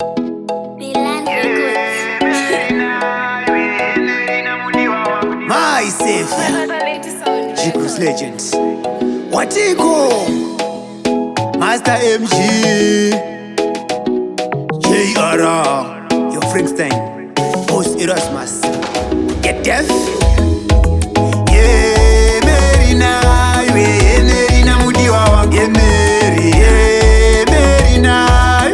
Milan Records. My savior, Jiku's legend. Watiko, Master MG, JR, your Frankenstein, Post Erasmus. Get deaf? Yeah, Mary na, yeah, Mary na mudiwa wangu. Yeah, Mary, yeah, Mary na,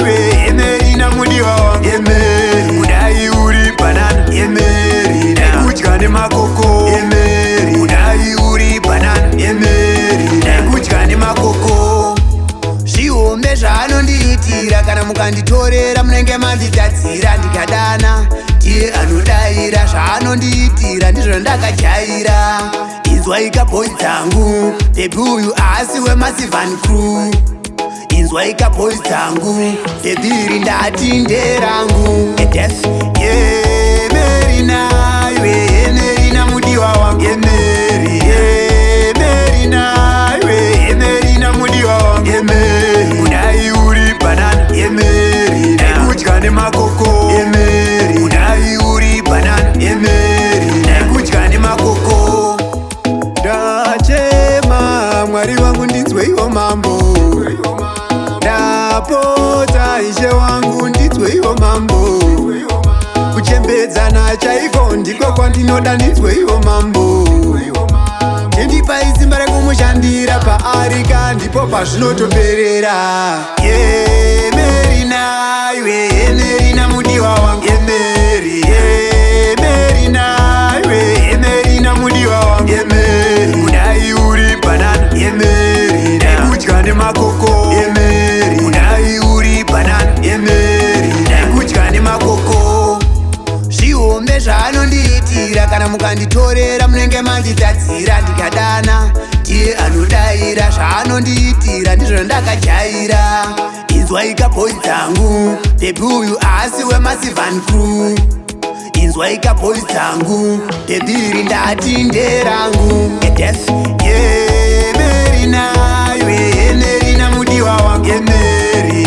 yeah, Mary na mudiwa wangu. Yeah, Mary, kudai uri banana. Yeah, Mary na, kudya nemakoko. Yeah, Mary, kudai uri banana. Yeah, Mary na, kudya nemakoko. Zvihombe zvaanondiitira, kana mukanditorera munenge manditadzira. Ndikadana ndiye anodaira, zvaanondiitira ndizvo ndakajaira. Inzwaika boys dzangu, baby uyu haasi wemasivan crew. Inzwaika boys dzangu, baby iri ndati nderangu. Edef yemerina, yemerina mudiwa wangu, yemeri, yemerina, yemerina mudiwa wangu, yemeri. Kudai uri banana, yemeri, ndaikudya nemakoko. Yemeri, kudai uri banana, yemeri, ndaikudya nemakoko. Ndachema, Mwari wangu, ndinzweiwo mambo. Ndapota, Ishe wangu, ndinzweiwo mambo. Kuchembedzana chaiko ndiko kwandinoda, ndinzweiwo mambo. Chindipai simba rekumushandira paarika, ndipo pazvinotoperera. Yemerina, iwe yemerina mudiwa wangu, yemeri, yemerina, iwe yemerina mudiwa wangu, yemeri. Kudai uri banana, yemeri, ndaikudya nemakoko. Yemeri, kudai uri banana, yemeri, ndaikudya nemakoko. Zvihombe zvaanondiitira, kana mukanditorera munenge manditadzira. Ndikadana ndiye anodaira, zvaanondiitira ndizvo ndakajaira. Inzwaika boys dzangu, baby uyu haasi wemasivan crew. Inzwaika boys dzangu, baby iri ndati nderangu. Edef yemerina, yemerina mudiwa wangu, yemeri.